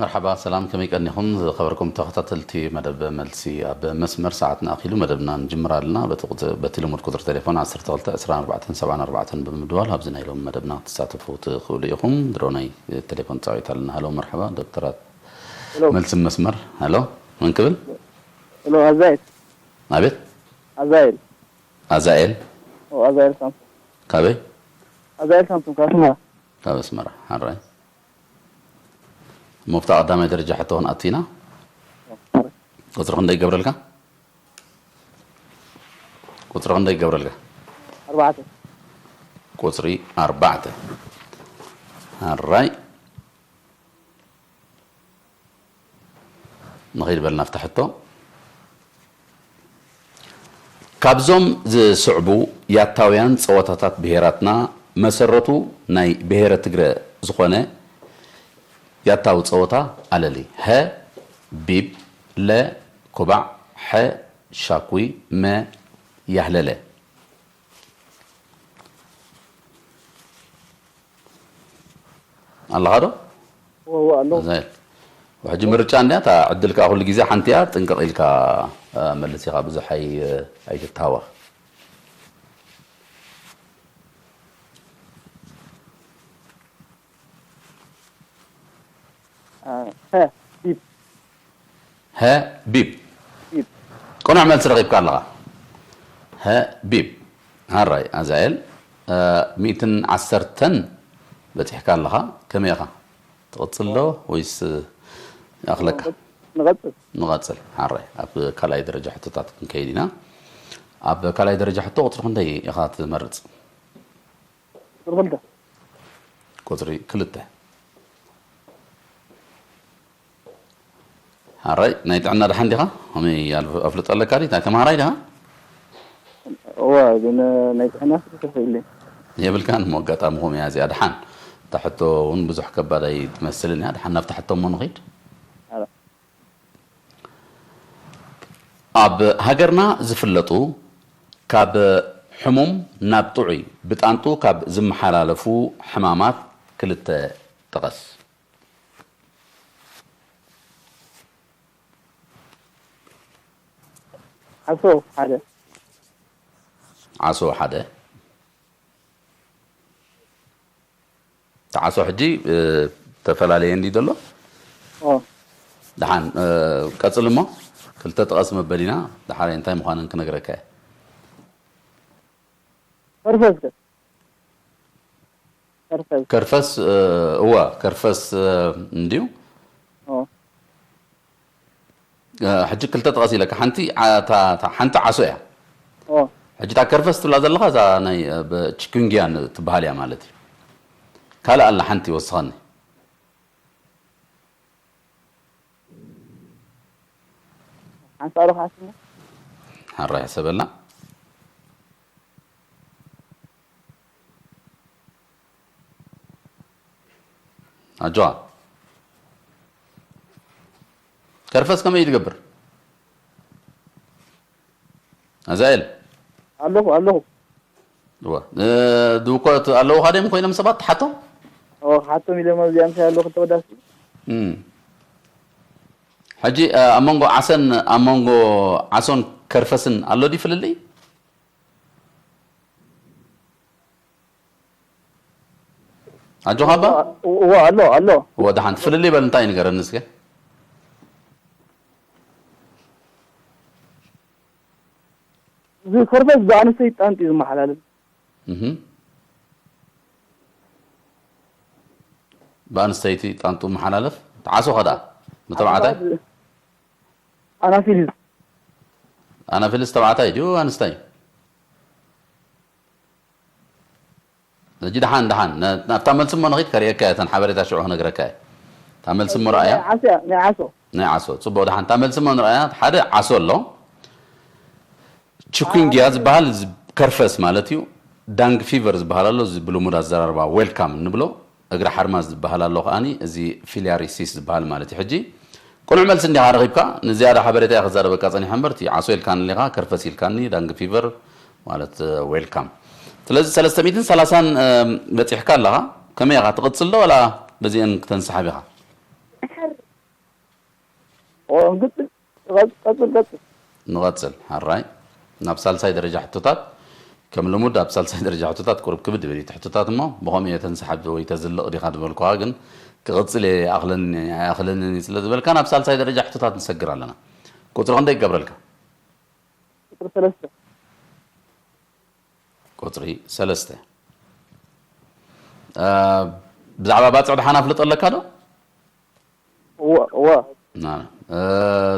መርሓባ፣ ሰላም፣ ከመይ ቀኒኹም? ዝኸበርኩም ተኸታተልቲ መደብ መልሲ ኣብ መስመር፣ ሰዓትና ኣኺሉ መደብና ንጅምር ኣለና። በቲ ቁጽ-፣ በቲ ልሙድ ቁጽሪ ቴሌፎን ዓሰርተ ክልተ ዕስራን ኣርባዕተን ሰብዓን ኣርባዕተን ብምድዋል ኣብዚ ናይ ሎሚ መደብና ክትሳተፉ ትኽእሉ ኢኹም። ድሮ ናይ ቴሌፎን ጻዊት ኣለና። ሃሎ፣ መርሓባ፣ ዶክተራት ሄሎ። መልሲ መስመር። ሃሎ፣ መን ክብል? ሄሎ፣ ኣዛይል። ኣቤት። ኣዛይል። ኣዛኤል። ኦ፣ ኣዛይል ሳምሶን። ካበይ? ኣዛይል ሳምሶን፣ ካብ ኣስመራ። ካብ ኣስመራ። ሓራይ። ሞፍታ ቀዳማይ ደረጃ ሕቶ ክንኣቱ ኢና። ቁጽሪ ክንደይ ይገብረልካ? ቁጽሪ ክንደይ ይገብረልካ? ኣርባዕተ። ቁጽሪ ኣርባዕተ። ሓራይ። ንኸይድ በል ናብቲ ሕቶ። ካብዞም ዝስዕቡ ያታውያን ጸወታታት ብሄራትና መሰረቱ ናይ ብሄረ ትግረ ዝኾነ ያታዊ ጸወታ ኣለሊ። ሀ፣ ቢብ፣ ለ፣ ኩባዕ፣ ሐ፣ ሻኩይ፣ መ፣ ያህለለ። ኣለኻ ዶ? እወ፣ እወ፣ ኣለኹ። ዘይ-፣ ሕጂ ምርጫ እንድያ፣ እታ ዕድል ከኣ ኩሉ ግዜ ሓንቲ እያ፣ ጥንቅቕ ኢልካ፣ እ፣ መልስ ኢኻ፣ ብዙሕ ኣይ-፣ ኣይትተሃወኽ። አ፣ ሀ፣ ቢብ። ሀ፣ ቢብ። ቢብ። ቅኑዕ መልሲ ረኺብካ ኣለኻ። ሀ፣ ቢብ። ሃራይ፣ ኣዛኤል፣ እ፣ ሚእትን ዓሰርተን በጺሕካ ኣለኻ። ከመይ ኢኻ? ትቕጽል ዶ ወይስ ይኣኽለካ? ንቐጽል። ንቐጽል። ሓራይ፣ ኣብ ካልኣይ ደረጃ ሕቶታት ክንከይድ ኢና። ኣብ ካልኣይ ደረጃ ሕቶ ቁጽሪ ክንደይ ኢኻ ትመርጽ? ቁጽሪ ክልተ። ቁጽሪ ክልተ። ሓራይ፣ ናይ ጥዕና ደሓን ዲኻ? ከመይ ኣልፍ-፣ ኣፍልጦ ኣለካ ድዩ? ናይ ተምሃራይ ዲኻ? እወ፣ ግን ናይ ጥዕና ስርተፈ የለኝ። የብልካን? እሞ ኣጋጣሚ ከምኡ እያ እዚኣ። ደሓን፣ እታ ሕቶ እውን ብዙሕ ከባድ ኣይትመስልን እያ። ደሓን ናብታ ሕቶ እሞ ንኸይድ። ኣረ። ኣብ ሃገርና ዝፍለጡ ካብ ሕሙም ናብ ጥዑይ ብጣንጡ ካብ ዝመሓላለፉ ሕማማት ክልተ ጥቐስ። ዓሶ ሓደ። ዓሶ ሓደ። እቲ ዓሶ ሕጂ፣ እ፣ ተፈላለየ እንዲ ዘሎ? ኦ። ደሓን፣ እ፣ ቀጽል እሞ፣ ክልተ ጥቐስ መበሊና፣ ደሓር እንታይ ምዃነን ክነግረካ እየ። ከርፈስ ከ? ከርፈስ። ከርፈስ፣ እ፣ እወ፣ ከርፈስ፣ እ፣ እንድዩ። ኦ። እ፣ ሕጂ ክልተ ጥቐስ ኢለካ። ሓንቲ ዓ-፣ እታ፣ እታ ሓንቲ ዓሶ እያ። ኦ። ሕጂ እታ ከርፈስ ትብላ ዘለኻ እዛ ናይ፣ እ፣ ብ-፣ ቺኩንጊያ ን-፣ ትበሃል እያ ማለት እዩ። ካልእ ኣላ ሓንቲ ወስኸኒ። ሓንሳእ ዶ ክሓስብ? ሓራይ ሕሰበላ። ኣጆኻ። ከርፈስ ከመይ እዩ ትገብር? ኣዛኤል። ኣለኹ፣ ኣለኹ። እወ። እ፣ ድውኮት ኣለዉኻ ድዮም ኮይኖም ሰባት ትሓቶም? ኦ፣ ክሓቶም ኢሎም ኣብዚኣ ምሳይ ኣለዉ ክልተ ወዳት። እም። ሕጂ፣ እ፣ ኣብ መንጎ ዓሰን፣ ኣብ መንጎ ዓሶን ከርፈስን ኣሎ ድዩ ፍልልይ? ኣጆኻ እባ? እወ፣ ኣሎ፣ ኣሎ። እወ፣ ደሓን፣ ፍልልይ በል፣ እንታይ እዩ ንገረኒ እስከ። እዚ ከርፈስ ብኣንስተይቲ ጣንጡ እዩ ዝመሓላለፍ። እህ። ብኣንስተይቲ ጣንጡ መሓላለፍ። ተዓሶ ኸዳ? ብተባዕታይ? ኣናፊልስ። ኣናፊልስ ተባዕታይ ድዩ ኣንስታይ? ሕጂ ደሓን፣ ደሓን፣ ነ-፣ ናብታ መልሲ እሞ ንኺድ፣ ከርእየካ እየ፣ እተን ሓበሬታ ሽዑ ክነግረካ እየ። እታ መልሲ እሞ ረኣያ። ናይ ዓሶ እያ፣ ናይ ዓሶ። ናይ ዓሶ። ጽቡቕ፣ ደሓን፣ እታ መልሲ እሞ ንረኣያ። ሓደ ዓሶ ኣሎ። ቺኩንጊያ ዝበሃል ዝ-፣ ከርፈስ ማለት እዩ። ዳንግ ፊቨር ዝበሃል ኣሎ፣ እዚ ብልሙድ ኣዘራርባ ዌልካም እንብሎ። እግሪ ሓርማዝ ዝበሃል ኣሎ ከኣኒ፣ እዚ ፊልያሪሲስ ዝበሃል ማለት እዩ። ሕጂ ቅኑዕ መልሲ እንዲኻ ረኺብካ፣ ንዝያዳ ሓበሬታ እየ ክዛረበካ ጸኒሐ እምበር፣ እቲ ዓሶ ኢልካኒ ኣለኻ፣ ከርፈስ ኢልካኒ፣ ዳንግ ፊቨር ማለት፣ እ፣ ዌልካም። ስለዚ ሰለስተ ሚእትን ሰላሳን፣ እ፣ በጺሕካ ኣለኻ። ከመይ ኢኻ፣ ትቕጽል ዶ ዋላ በዚአን ክተንስሓብ ኢኻ? ድሓር ኦ፣ እንግዲህ ቀጽል፣ ቀጽል፣ ቀጽል። ንቐጽል። ሓራይ፣ ናብ ሳልሳይ ደረጃ ሕቶታት። ከም ልሙድ ኣብ ሳልሳይ ደረጃ ሕቶታት ቁሩብ ክብድ ይብል እዩ እቲ ሕቶታት እሞ፣ ብኸምኡ እየ ተንሰሓብ ወይ ተዝልቕ ዲኻ ዝበልኩኻ፣ ግን ክቕጽል እየ፣ ይኣኽለኒ ኣይኣኽለንን እዩ ስለ ዝበልካ፣ ናብ ሳልሳይ ደረጃ ሕቶታት ንሰግር ኣለና። ቁጽሪ ክንደይ ይገብረልካ? ቁጽሪ ሰለስተ። ቁጽሪ ሰለስተ። እ፣ ብዛዕባ ባጽዕ ደሓን ኣፍልጦ ኣለካ ዶ? እወ፣ እወ። ና፣ እ፣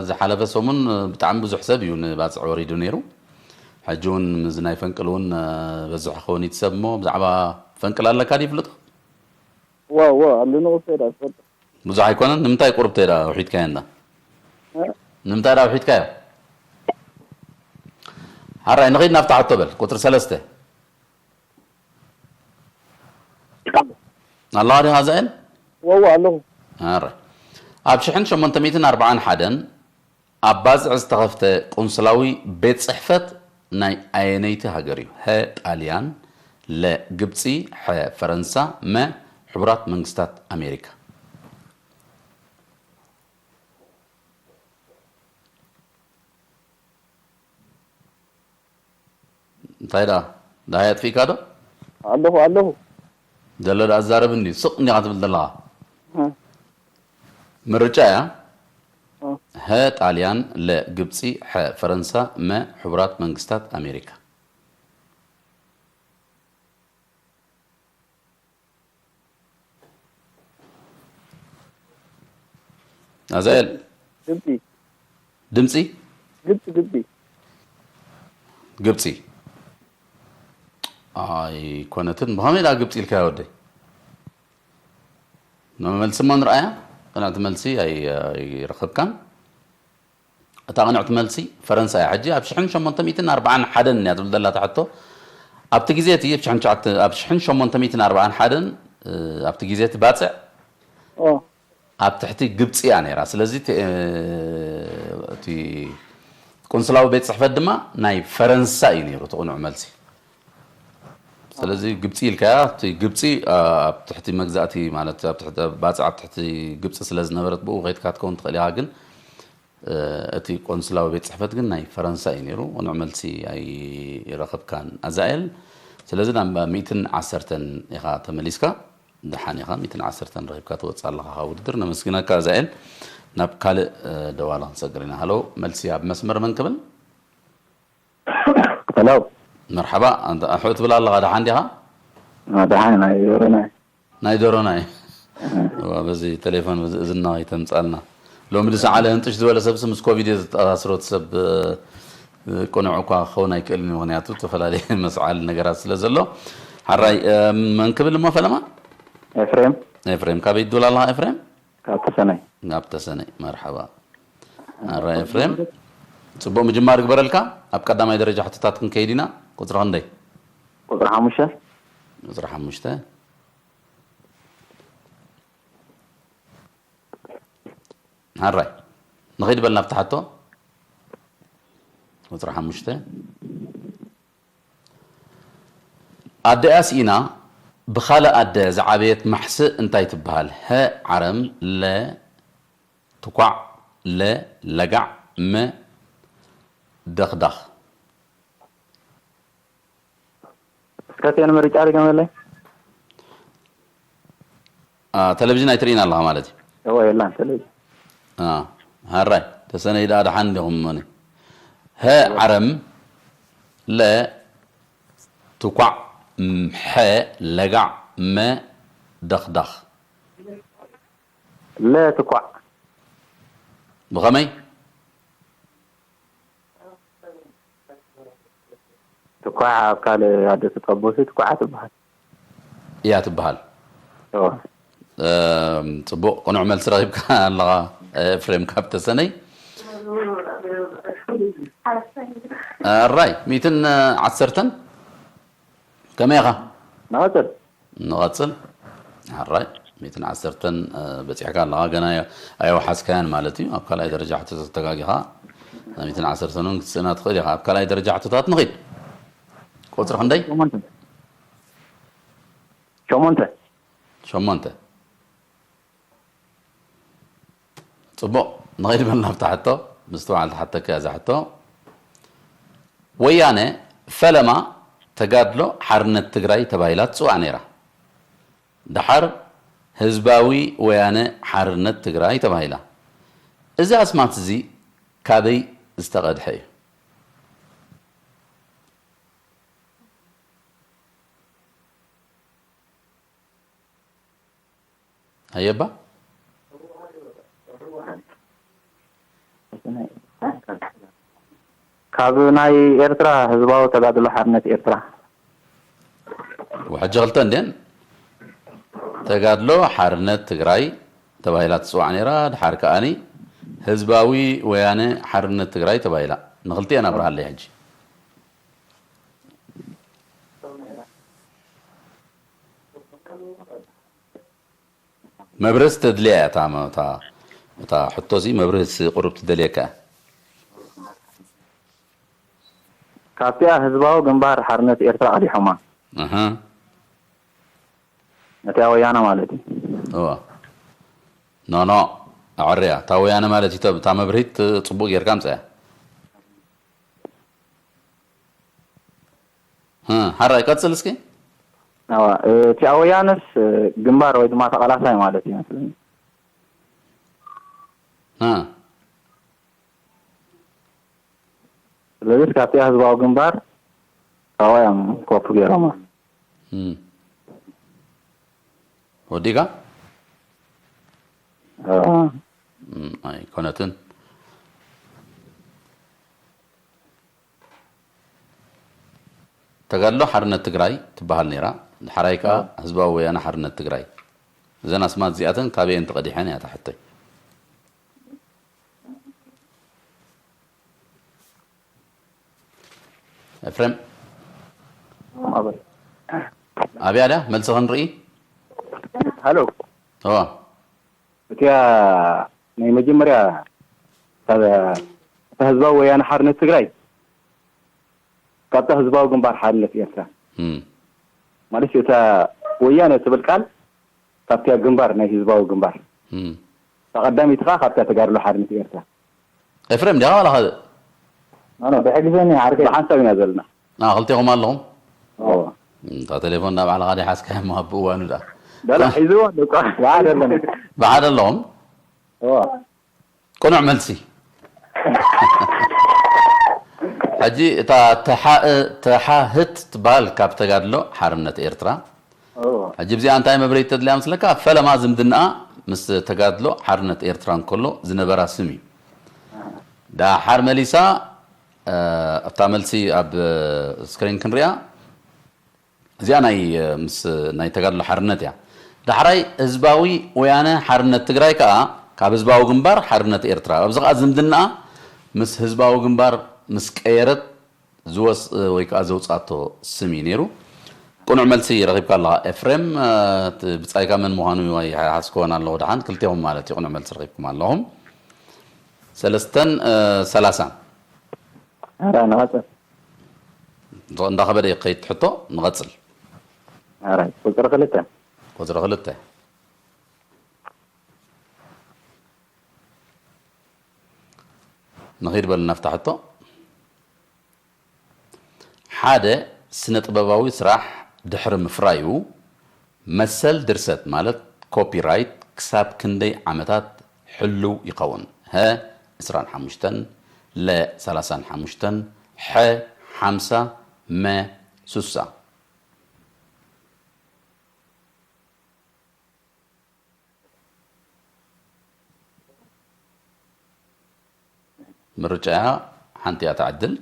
ዝሓለፈ ሰሙን ብጣዕሚ ብዙሕ ሰብ እዩ ንባጽዕ ወሪዱ ነይሩ። ሕጂ እውን እዚ ናይ ፈንቅል እውን፣ እ፣ በዝሑ ክኸውን እዩ እቲ ሰብ እሞ፣ ብዛዕባ ፈንቅል ኣለካ ድዩ ፍልጦ? እወ፣ እወ፣ ኣለኒ፣ ቁርሲ ዳ ትፈልጥ። ብዙሕ ኣይኮነን። ንምንታይ ቁሩብ ተዳ ውሒድካዮ እንዳ? እ? ንምንታይ ዳ ውሒድካዮ? ሓራይ፣ ንኺድ ናብታ ሕቶ በል። ቁጽሪ ሰለስተ። ኣለኻ ዲኻ ዛኤል? እወ፣ እወ፣ ኣለኹ። ኣረ። ኣብ ሽሕን ሸሞንተ ሚእትን ኣርብዓን ሓደን ኣብ ባጽዕ ዝተኸፍተ ቆንስላዊ ቤት ጽሕፈት ናይ ኣየነይቲ ሃገር እዩ? ሀ ጣልያን፣ ለ ግብጺ፣ ሐ ፈረንሳ፣ መ ሕቡራት መንግስታት ኣሜሪካ። እንታይ ደኣ? ደሃይ ኣጥፊእካ ዶ? ኣለኹ፣ ኣለኹ። ዘሎ ደኣ ዛረብ እንድዩ። ስቕ እንዲኻ ትብል ዘለኻ። እ። ምርጫ እያ። እ። ሀ ጣልያን፣ ለ ግብጺ፣ ሐ ፈረንሳ፣ መ ሕቡራት መንግስታት ኣሜሪካ። ኣዛኤል። ግብጺ። ድምጺ? ግብጺ፣ ግብጺ። ግብጺ። ኣይኮነትን። ብኸመይ ደኣ ግብጺ ኢልካያ ወደይ? ንመልሲ እሞ ንርኣያ። ቅንዕቲ መልሲ ኣይ-፣ ኣይረኸብካን። እታ ቅንዕቲ መልሲ ፈረንሳ እያ። ሕጂ ኣብ ሽሕን ሸሞንተ ሚእትን ኣርብዓን ሓደን እያ ትብል ዘላ እታ ሕቶ። ኣብቲ ግዜ እቲ ኣብ ሽሕን ትሽዓተ፣ ኣብ ሽሕን ሸሞንተ ሚእትን ኣርብዓን ሓደን፣ እ፣ ኣብቲ ግዜ እቲ ባጽዕ ኦ። ኣብ ትሕቲ ግብጺ እያ ነይራ። ስለዚ እቲ፣ እ፣ እቲ ቆንስላዊ ቤት ጽሕፈት ድማ ናይ ፈረንሳ እዩ ነይሩ እቲ ቅኑዕ መልሲ። ስለዚ ግብጺ ኢልካያ፣ እቲ ግብጺ፣ እ፣ ኣብ ትሕቲ መግዛእቲ ማለት ኣብ ትሕቲ ባጽዕ ኣብ ትሕቲ ግብጺ ስለ ዝነበረት ብኡ ከይድካ ትከውን ትኽእል ኢኻ። ግን እ፣ እቲ ቆንስላዊ ቤት ጽሕፈት ግን ናይ ፈረንሳ እዩ ነይሩ። ቅኑዕ መልሲ ኣይረኸብካን ኣዛኤል። ስለዚ ናብ ሚእትን ዓሰርተን ኢኻ ተመሊስካ። ደሓን ኢኻ፣ ሚእትን ዓሰርተን ረኺብካ ትወጽእ ኣለኻ ካብ ውድድር። ነመስግነካ ኣዛኤል። ናብ ካልእ፣ እ፣ ደዋሊ ክንሰግር ኢና። ሃሎ፣ መልሲ ኣብ መስመር መን ክብል? ሄሎ። መርሓባ፣ ኣንታ ኣሕኡ ትብል ኣለኻ፣ ደሓን ዲኻ? አ፣ ደሓን ናይ ዶሮናይ። ናይ ዶሮናይ። እዋ፣ በዚ ቴሌፎን በዚ እዝና ከይተምጻልና። ሎሚ ድሰዓለ ህንጥሽ ዝበለ ሰብሲ ምስ ኮቪድ እየ ዘተኣሳስሮ፣ እቲ ሰብ፣ እ፣ ቅኑዕ እኳ ክኸውን ኣይክእልን እዩ፣ ምኽንያቱ ዝተፈላለየ መስዓል ነገራት ስለ ዘሎ። ሓራይ፣ እ፣ መን ክብል እሞ ፈለማ? ኤፍሬም። ኤፍሬም፣ ካበይ ትድውል ኣለኻ ኤፍሬም? ካብ ተሰነይ። ካብ ተሰነይ፣ መርሓባ። ኣረ ኤፍሬም፣ ጽቡቕ ምጅማር ግበረልካ። ኣብ ቀዳማይ ደረጃ ሕቶታት ክንከይድ ኢና። ቁጽሪ ክንደይ? ቁጽሪ ሓሙሽተ። ቁጽሪ ሓሙሽተ። ኣራይ፣ ንኸይድ በል ናብቲ ሕቶ። ቁጽሪ ሓሙሽተ። ኣደኣ ስኢና ብኻልእ ኣደ ዝዓበየት ማሕስእ እንታይ ትበሃል? ሀ ዓረም፣ ለ ትኳዕ፣ ለ ለጋዕ፣ መ ደኽዳኽ። እስከ እተን ምርጫ ድገመለይ። አ፣ ቴሌቪዥን ኣይትርእይን ኣለኻ ማለት እዩ። እወ የላን ቴሌቪዥን። አ፣ ሃራይ ተሰነይ ደኣ ደሓን እንዲኹም እመኒ። ሀ ዓረም፣ ለ ትኳዕ፣ ም፣ ሐ ለጋዕ፣ መ ደኽዳኽ። ለ ትኳዕ። ብኸመይ? ትኳዕ ኣብ ካልእ ኣደ ትጠቦሲ ትኳዓ ትበሃል። እያ ትበሃል። እወ። እም፣ ጽቡቕ ቅኑዕ መልሲ ረኺብካ ኣለኻ ኤፍሬም ካብ ተሰነይ። ኣራይ፣ ሚእትን ዓሰርተን ከመይ ኢኻ? ንቐጽል። ንቐጽል። ኣራይ፣ ሚእትን ዓሰርተን፣ እ፣ በጺሕካ ኣለኻ፣ ገና ኣየ-፣ ኣየውሓስካያን ማለት እዩ። ኣብ ካልኣይ ደረጃ ሕቶታት ተጋጊኻ፣ ሚእትን ዓሰርተን እውን ክትስእና ትኽእል ኢኻ። ኣብ ካልኣይ ደረጃ ሕቶታት ንኺድ። ቁጽሪ ክንደይ? ሸሞንተ። ሸሞንተ። ሸሞንተ። ጽቡቕ። ንኸይድ በልና ኣብታ ሕቶ። ምስትውዓል ትሓተካ እያ እዛ ሕቶ። ወያነ ፈለማ ተጋድሎ ሓርነት ትግራይ ተባሂላ ትፅዋዕ ነይራ። ደሓር ህዝባዊ ወያነ ሓርነት ትግራይ ተባሂላ። እዚ ኣስማት እዚ ካበይ ዝተቐድሐ እዩ? ኣየባ? ካብ ናይ ኤርትራ ህዝባዊ ተጋድሎ ሓርነት ኤርትራ። ወሕጂ ክልተ እንዴን ተጋድሎ ሓርነት ትግራይ ተባሂላ ትፅዋዕ ነይራ። ድሓር ከኣኒ ህዝባዊ ወያነ ሓርነት ትግራይ ተባሂላ። ንክልቲኤን ኣብርሃለይ ሕጂ። መብርህ ተድልያ እያ እታ እታ እታ ሕቶ እዚ መብርህ ቁሩብ ትደልየካ እያ። ካብቲኣ ህዝባዊ ግንባር ሓርነት ኤርትራ ቀዲሖማ። ኣሃ ነቲኣ ወያነ ማለት እዩ። እዋ ኖ ኖ ኣዕርያ እታ ወያነ ማለት እዩ። እታ መብርሂት ጽቡቅ ጌርካ ምጽያ። እ ሓራይ ቀጽል እስኪ። ኣዋ እቲ ኣወያንስ ግንባር ወይ ድማ ተቓላሳይ ማለት እዩ መስለኒ። እ ስለዚህ ካብቲ ህዝባዊ ግንባር ካብኦም ኮፒ ገይሮማ። እም። ወዲጋ ኣዎ። እም፣ ኣይኮነትን። ተጋድሎ ሓርነት ትግራይ ትበሃል ነይራ። ድሓራይ ከኣ ህዝባዊ ወያነ ሓርነት ትግራይ። እዘን ኣስማት እዚኣተን ካበየን ተቐዲሐን እያ እታ ሕቶይ። ኤፍሬም ኣበይ? ኣብያ ድያ መልሲ ክንርኢ? ሃሎ እዋ እቲያ ናይ መጀመርያ እታ እታ ህዝባዊ ወያነ ሓርነት ትግራይ ካብታ ህዝባዊ ግንባር ሓርነት ኤርትራ እም፣ ማለት እታ ወያነ ትብል ቃል ካብቲያ ግንባር ናይ ህዝባዊ ግንባር እም። እታ ቀዳመይቲ ከዓ ካብታ ተጋድሎ ሓርነት ኤርትራ። ኤፍሬም ዲኻ ዋላ ካልእ? ኣነ ብሕግዘኒ ዓርከይ ብሓንሳብ ኢና ዘለና። ና ክልቴኹም ኣለኹም? ኣዎ። እታ ቴሌፎን ናብ ባዕልኻ ዲሓዝካያ እሞ ኣብ እዋኑ ደኣ። ዳላ ሒዝዎ ኣለኳ ብሓደ ኣለና። ብሓደ ኣለኹም? ኣዎ። ቅኑዕ መልሲ። ሕጂ እታ ተሓ- ተሓህት ትበሃል ካብ ተጋድሎ ሓርነት ኤርትራ። ኣዎ። ሕጂ ብዚኣ እንታይ መብረሂት ተድልያ መስለካ? ፈለማ ዝምድናኣ ምስ ተጋድሎ ሓርነት ኤርትራ እንከሎ ዝነበራ ስም እዩ። ዳሓር መሊሳ እ፣ ኣብታ መልሲ ኣብ ስክሪን ክንሪኣ እዚኣ ናይ እ፣ ምስ ናይ ተጋድሎ ሓርነት እያ። ዳሕራይ ህዝባዊ ወያነ ሓርነት ትግራይ ከኣ ካብ ህዝባዊ ግንባር ሓርነት ኤርትራ ኣብዚ ከኣ ዝምድናኣ ምስ ህዝባዊ ግንባር ምስ ቀየረት ዝወስ ወይ ከኣ ዘውጻቶ ስም እዩ ነይሩ። ቅኑዕ መልሲ ረኺብካ ኣለኻ ኤፍሬም። እ፣ እቲ ብጻይካ መን ምዃኑ ኣይሓዝክዎን ኣለኹ። ደሓን ክልቴኹም ማለት እዩ ቅኑዕ መልሲ ረኺብኩም ኣለኹም። ሰለስተን እ፣ ሰላሳን ኣራ ንቐጽል። እንዳኸበደ እዩ ክኸይድ ትሕቶ። ንቐጽል። ኣራ ቁጽሪ ክልተ። ቁጽሪ ክልተ። ንኺድ በል ናፍታ ሕቶ። ሓደ ስነ ጥበባዊ ስራሕ ድሕሪ ምፍራዩ መሰል ድርሰት ማለት ኮፒራይት ክሳብ ክንደይ ዓመታት ሕሉው ይኸውን? ሀ ዕስራን ሓሙሽተን፣ ለ ሰላሳን ሓሙሽተን፣ ሐ ሓምሳ፣ መ ሱሳ። ምርጫ እያ ሓንቲ እያ ትዕድል።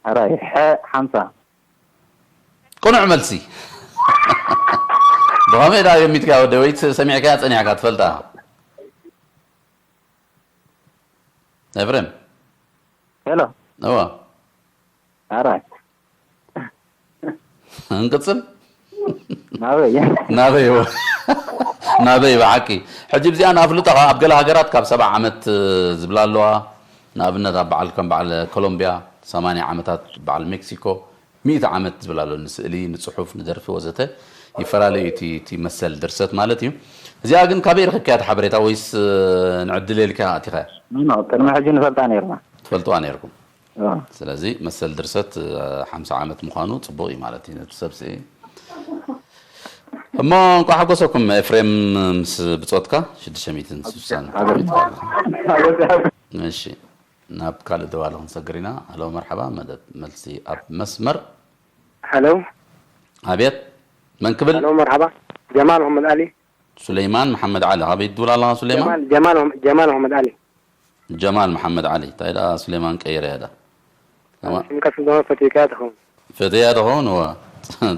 ሕራይ ሐ ሓምሳ። ቅኑዕ መልሲ። ብኸመይ ደኣ ገሚትካ ወደ ወይ ሰሚዕካያ ጸኒሕካ ትፈልጣ? ኤፍሬም። ሄሎ። እዋ። ሕራይ። እንቅጽል። ናበይ? ናበይ እዋ። ናበይ ብሓቂ። ሕጂ ብዚኣ ንኣፍልጦ ኣብ ገለ ሃገራት ካብ ሰብዓ ዓመት ዝብላ ኣለዋ። ንኣብነት ኣብ በዓል ከም በዓል ኮሎምቢያ ሰማንያ ዓመታት፣ በዓል ሜክሲኮ ሚእቲ ዓመት ዝብል ኣሎ። ንስእሊ፣ ንጽሑፍ፣ ንደርፊ ወዘተ። ይፈላለዩ እቲ እቲ መሰል ድርሰት ማለት እዩ። እዚኣ ግን ካበይ ረኺብካያ እቲ ሓበሬታ ወይስ ንዕድል ኢልካ ኣቲኻያ? ኖ ቅድሚ ሕጂ ንፈልጣ ነርና። ትፈልጥዋ ነርኩም። ስለዚ መሰል ድርሰት ሓምሳ ዓመት ምዃኑ ጽቡቕ እዩ ማለት እዩ ነቲ ሰብ ስኢ። እሞ እንኳ ሓጎሰኩም ኤፍሬም ምስ ብጾትካ ሽዱሽተ ሚእትን ስሳን። እሺ ናብ ካልእ ደዋሊ ክንሰግር ኢና። ሃሎ መርሓባ መደብ መልሲ ኣብ መስመር። ሀሎ ኣቤት መን ክብል? ሀሎ መርሓባ ጀማል መሐመድ ኣሊ። ሱሌይማን መሓመድ ዓሊ ካበይ ትድውል ኣለኻ ሱሌይማን? ጀማል ጀማል መሐመድ ኣሊ። ጀማል መሓመድ ዓሊ እንታይ ደኣ ሱሌማን ቀይረ ያዳ ሽምቀት እንደሆነ ፈትካ ትኸውን። ፈትያ ትኸውን እዋ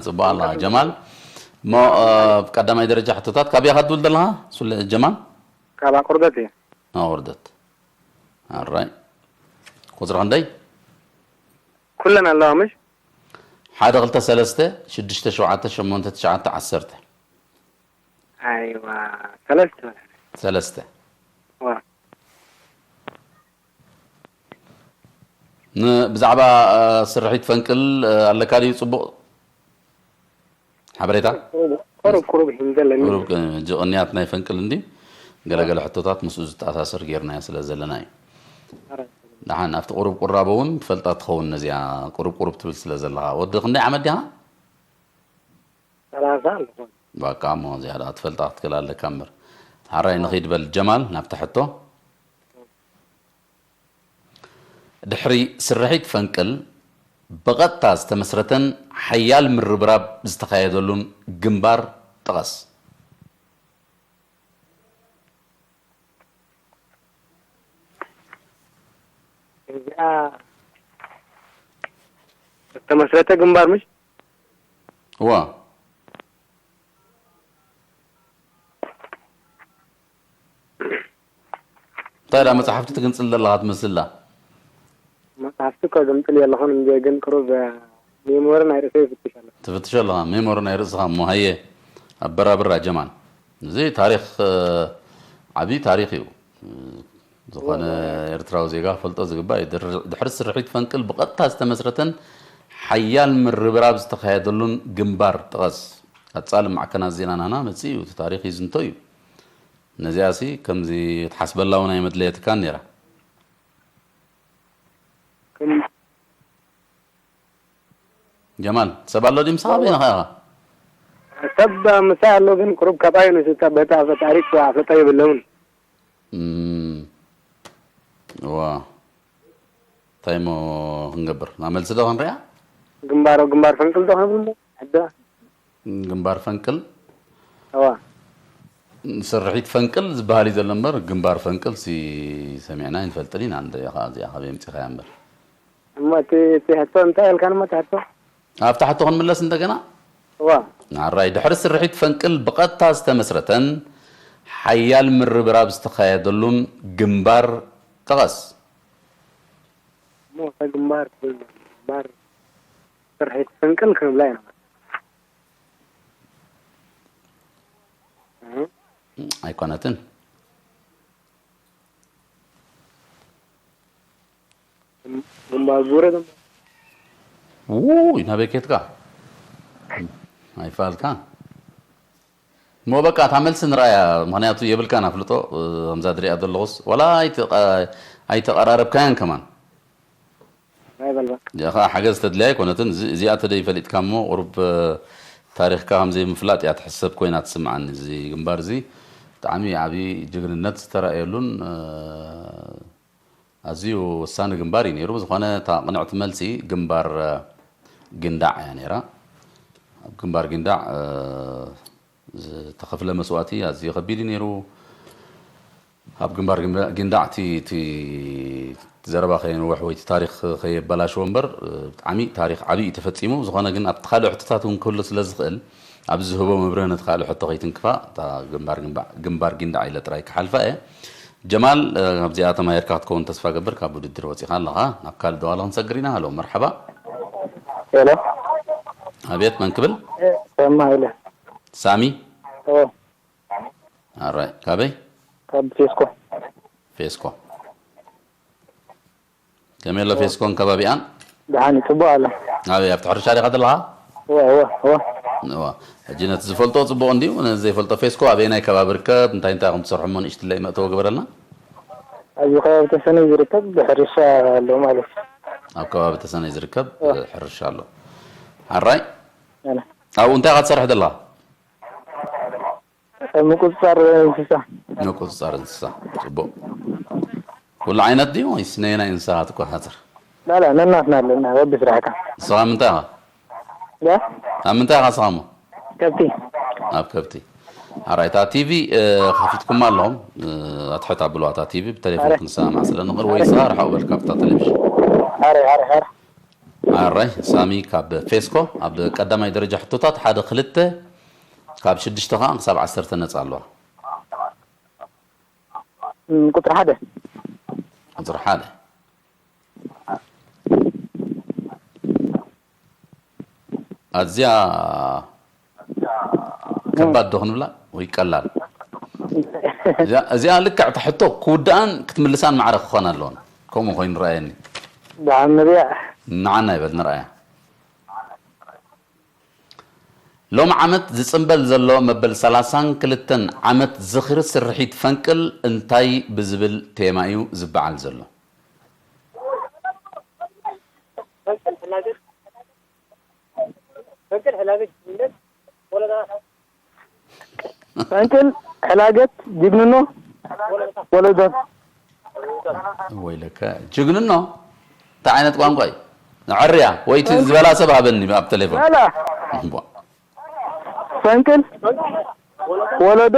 ጽቡቅ ኣለኻ ጀማል። እሞ ቀዳማይ ደረጃ ሕቶታት ካበይ ኢኻ ትድውል ዘለኻ ሱሌ ጀማል? ካብ ኣቁርደት እየ። ኣቁርደት ኣራይ ቁፅሪ ክንደይ? ኩለን ኣለዋ ምሽ? ሓደ ክልተ ሰለስተ ሽዱሽተ ሸውዓተ ሸሞንተ ትሽዓተ ዓሰርተ። ኣይዋ ሰለስተ ሰለስተ ዋ ብዛዕባ ስርሒት ፈንቅል ኣለካ ድዩ ፅቡቕ ሓበሬታ? ቁሩብ ቁሩብ ሂም ዘለኒ። ቁሩብ ጅቕንያት ናይ ፈንቅል እንዲ ገለገለ ሕቶታት ምስኡ ዝተኣሳሰር ጌርናዮ ስለ ዘለና እዩ። ደሓን ኣብቲ ቁሩብ ቁራብ እውን ትፈልጣ ትኸውን ነዚኣ ቁሩብ ቁሩብ ትብል ስለ ዘለኻ። ወዲ ክንደይ ዓመት ዲኻ? ሰላሳ ኣለኹ። በቃ እሞ እዚኣ ደኣ ትፈልጣ ክትክእል ኣለካ እምበር። ሓራይ ንኺድ በል ጀማል ናብታ ሕቶ። ድሕሪ ስርሒት ፈንቅል ብቐጥታ ዝተመስረተን ሓያል ምርብራብ ዝተኻየደሉን ግንባር ጥቐስ። እዚኣ ዝተመስረተ ግንባር ምሽ? እዋ እንታይ ዳ መጽሓፍቲ ትግንጽል ዘለኻ ትመስል ዳ? መጽሓፍቲ እኮ ገምጽል የለኹን እንጂ ግን ቅሩብ ሜሞሪ ናይ ርእሰይ ይፍትሽ ኣለኹ። ትፍትሽ ኣለኻ ሜሞሪ ናይ ርእስኻ እሞ ሃየ ኣበራብራ ጀማል። እዚ ታሪኽ ዓብዪ ታሪኽ እዩ። ዝኾነ ኤርትራዊ ዜጋ ክፈልጦ ዝግባእ እዩ። ድሕሪ ስርሒት ፈንቅል ብቐጥታ ዝተመስረተን ሓያል ምርብራብ ዝተኻየደሉን ግንባር ጥቐስ። ቀጻሊ ማዕከናት ዜና ናህና መጽእ እዩ። እቲ ታሪኽ ይዝንቶ እዩ። ነዚኣሲ ከምዚ ክትሓስበላ እውን ኣይመድለየትካን ነይራ። ጀማል ሰብ ኣሎ ድዩ ምሳኻ በይንኻ ኢኻ? ሰብ ምሳይ ኣሎ ግን ቅሩብ ካባዩ ንስታ በታ በታሪክ ኣፍለጣ የብለውን። እም፣ እዋ እንታይ እሞ ክንገብር ናብ መልሲ ዶ ክንሪኣ? ግንባር ግንባር ፈንቅል ዶ ክንብል ዶ? ሕደ ግንባር ፈንቅል እዋ ስርሒት ፈንቅል ዝበሃል እዩ ዘሎ እምበር ግንባር ፈንቅል ሲ ሰሚዕና ኣይንፈልጥን ኢና። እንደ ኢኻ እዚኣ ካበይ ኣምፂኻያ እምበር እሞ እቲ እቲ ሕቶ እንታይ ኢልካን እሞ እቲ ሕቶ? ኣብታ ሕቶ ክንምለስ እንደገና እዋ ናራይ ድሕሪ ስርሒት ፈንቅል ብቐጥታ ዝተመስረተን ሓያል ምርብራብ ዝተኻየደሉን ግንባር ጥቐስ። እሞ እታ ግንባር ግንባር ስርሒት ፈንቅል ክንብላ ኢና። ኣይኮነትን። ግንባር ቡረ ድማ ውይ ናበይ ኬድካ? ኣይፋልካን። እሞ በቃ እታ መልሲ ንርኣያ፣ ምኽንያቱ የብልካን ኣፍልጦ። ከምዛ ዝሪኣ ዘለኹስ ዋላ ኣይተቐ- ኣይተቐራረብካያን ከማን። ናይ በል በቃ እዚኣ ከዓ ሓገዝ ተድልያ ኣይኮነትን። እዚ- እዚኣ ተደይ ፈሊጥካ እሞ ቁሩብ ታሪኽካ ከምዘይምፍላጥ እያ ትሕሰብ ኮይና ትስምዓኒ። እዚ ግንባር እዚ ብጣዕሚ ዓብዪ ጅግንነት ዝተረኣየሉን ኣዝዩ ወሳኒ ግንባር እዩ ነይሩ። ብዝኾነ እታ ቅንዕቲ መልሲ ግንባር ጊንዳዕ እያ ነይራ። ኣብ ግንባር ጊንዳዕ ዝተኸፍለ መስዋእቲ ኣዝዩ ከቢድ እዩ ነይሩ። ኣብ ግንባር ጊንዳዕ እቲ ዘረባ ከየንውሕ ወይ እቲ ታሪክ ከየበላሽዎ እምበር ብጣዕሚ ታሪክ ዓብይ እዩ ተፈፂሙ። ዝኾነ ግን ኣብቲ ካልእ ሕቶታት እውን ክህሉ ስለ ዝኽእል ኣብዚ ዝህቦ መብርህ ነቲ ካልእ ሕቶ ከይትንክፋ እታ ግንባር ጊንዳዕ ኢለ ጥራይ ክሓልፋ እየ። ጀማል ኣብዚኣ ተማሂርካ ክትከውን ተስፋ ገብር። ካብ ውድድር ወፂኻ ኣለኻ። ናብ ካልእ ደዋለ ክንሰግር ኢና። ሃሎ መርሓባ። ሄሎ ኣቤት መን ክብል? ሰማ ኢለ ሳሚ ኦ ኣራይ ካበይ? ካብ ፌስኮ ፌስኮ ከመይ ኣሎ ፌስኮን ከባቢኣን? ደሓን እዩ፣ ጽቡቕ ኣሎ። ኣበይ ኣብቲ ሕርሻ ዲኻ ዘለኻ? እወ እወ እወ እዋ፣ ሕጂ ነቲ ዝፈልጦ ጽቡቕ እንድዩ፣ ነቲ ዘይፈልጦ ፌስኮ ኣበየናይ ከባቢ ርከብ፣ እንታይ እንታይ ከም ትሰርሑ እሞ ንእሽትለይ መእተዊ ግበረልና። ኣብዚ ከባቢ ተሰነይ ዝርከብ ብሕርሻ ኣሎ ማለት እዩ። ኣብ ከባቢ ተሰነይ ዝርከብ ሕርሻ ኣሎ። ሓራይ፣ ኣብኡ እንታይ ኢኻ ትሰርሕ ዘለኻ? ምቁጽጻር እንስሳ። ምቁጽጻር እንስሳ። ጽቡቕ። ኩሉ ዓይነት ድዩ ወይስ ነየናይ እንስሳ ትቆጻጸር? ላላ ነናትና ኣለና ወዲ ስራሕካ። ንስኻ ምንታይ ኢኻ? ያ? ኣብ ምንታይ ኢኻ ንስኻ እሞ? ከብቲ። ኣብ ከብቲ። ኣራይ፣ እታ ቲቪ፣ እ፣ ከፊትኩማ ኣለኹም። እ፣ ኣትሕት ኣብልዋ እታ ቲቪ፣ ብቴሌፎን ኣረ። ክንሰማማዕ ስለ ንኽእል፣ ወይ ኣረ። ንስኻ ርሓቕ በል ካብታ ቴሌቪዥን። ኣረ፣ ኣረ፣ ኣረ። ኣራይ፣ ሳሚ ካብ ፌስኮ፣ ኣብ ቀዳማይ ደረጃ ሕቶታት ሓደ ክልተ፣ ካብ ሽዱሽተ ኸዓ ክሳብ ዓሰርተ ነጻ ኣለዋ። እም፣ ቁጽሪ ሓደ። ቁጽሪ ሓደ። ኣዝያ ከባድ ዶ ክንብላ ወይ ቀላል? እዚኣ፣ እዚኣ ልክዕ እታ ሕቶ ክውድኣን ክትምልሳን ማዕረ ክኾን ኣለወን። ከምኡ ኮይኑ ረኣየኒ። ደሓን ንሪኣ። ንዓና ይበል ንርኣያ። ሎም ዓመት ዝጽንበል ዘሎ መበል ሰላሳን ክልተን ዓመት ዝኽሪ ስርሒት ፈንቅል እንታይ ብዝብል ቴማ እዩ ዝበዓል ዘሎ? ፈንቅል፣ ሕላገት፣ ጅግንኖ፣ ወለዶት። ወይለከ፣ ጅግንኖ? እንታይ ዓይነት ቋንቋ እዩ? ንዐርያ፣ ወይ እቲ ዝበላ ሰብ ሃበኒ ኣብ ቴሌፎን። በላ። እምቧ። ፈንቅል፣ ወለዶ፣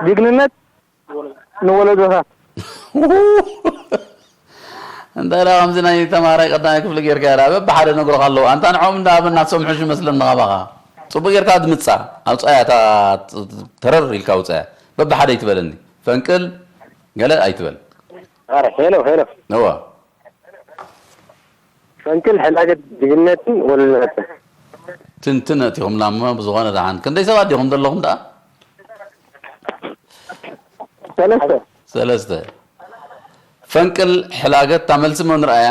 ጅግንነት፣ ንወለዶታት። እንታይ ደኣ ከምዚ ናይ ተማሃራይ ቀዳማይ ክፍሊ ጌርካ ደኣ በብሓደ ነግሮኻ ኣለዉ። ኣንታ ንዕኦም እንዳ ሃበና ትሰምዑ ሽመስለኒ ካባኻ። ጽቡቕ ጌርካ ድምጻ። ኣውጻያ እታ ተረር ኢልካ ኣውጻያ። በብሓደ ኣይትበለኒ። ፈንቅል ገለ ኣይትበል። ኣረ፣ ሄሎ፣ ሄሎ። እዋ። ፈንቅል ሕላገት ጅግንነትን ወለዶታትን። ትንትን ኣእቲኹምና እሞ ብዝኾነ ደሓን። ክንደይ ሰባት ዲኹም ዘለኹም ደኣ? ሰለስተ። ሰለስተ። ፈንቅል ሕላገት፣ እታ መልሲ እሞ ንርኣያ።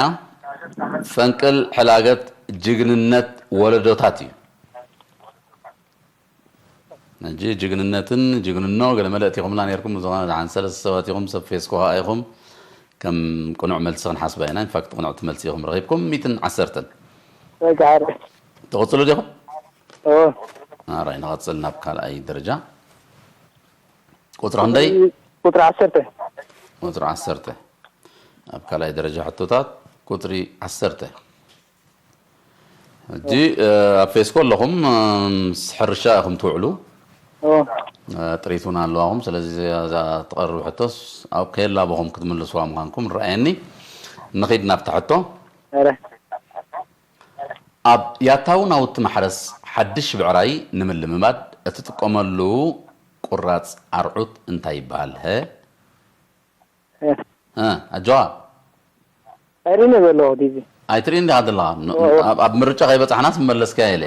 ፈንቅል ሕላገት ጅግንነት ወለዶታት እዩ። ሕጂ ጅግንነትን ጅግንኖ ገለ መለ ኣእቲኹምላ ነይርኩም፣ ብዝኾነ ደሓን ሰለስተ ሰባት ኢኹም፣ ሰብ ፌስኮ ከኣ ኢኹም። ከም ቅኑዕ መልሲ ክንሓስባ ኢና። ኢንፋክት ቅኑዕቲ መልሲ ኢኹም ረኺብኩም። ሚእትን ዓሰርተን። ወይ ከዓ ትቕጽሉ ዲኹም? ኦ። ኣራይ፣ ንቐጽል ናብ ካልኣይ ደረጃ። ቁጽሪ ክንደይ? ቁጽሪ ዓሰርተ። ቁጽሪ ዓሰርተ። ኣብ ካልኣይ ደረጃ ሕቶታት ቁጽሪ ዓሰርተ። ሕጂ፣ እ፣ ኣብ ፌስኮ ኣለኹም፣ እ፣ ምስ ሕርሻ ኢኹም ትውዕሉ። ኦ። እ፣ ጥሪት እውን ኣለዋኹም። ስለዚ እዛ ትቐርብ ሕቶስ ኣብ ከየላቦኹም ክትምልስዋ ምዃንኩም ረኣየኒ። ንኺድ ናብታ ሕቶ። ኣረ። ኣብ ያታዊ ናውቲ ማሕረስ ሓድሽ ብዕራይ ንምልምማድ እትጥቀመሉ ቁራጽ ኣርዑት እንታይ ይበሃል? ሀ? እ። እ፣ ኣጆኻ። ኣይሪነ ዘለኹ ቲቪ። ኣይትርእይን ዲኻ ዘለኻ? ን-፣ ኦ፣ ኦ። ኣብ፣ ኣብ ምርጫ ከይበጻሕናስ ምመለስካዮ ኢለ።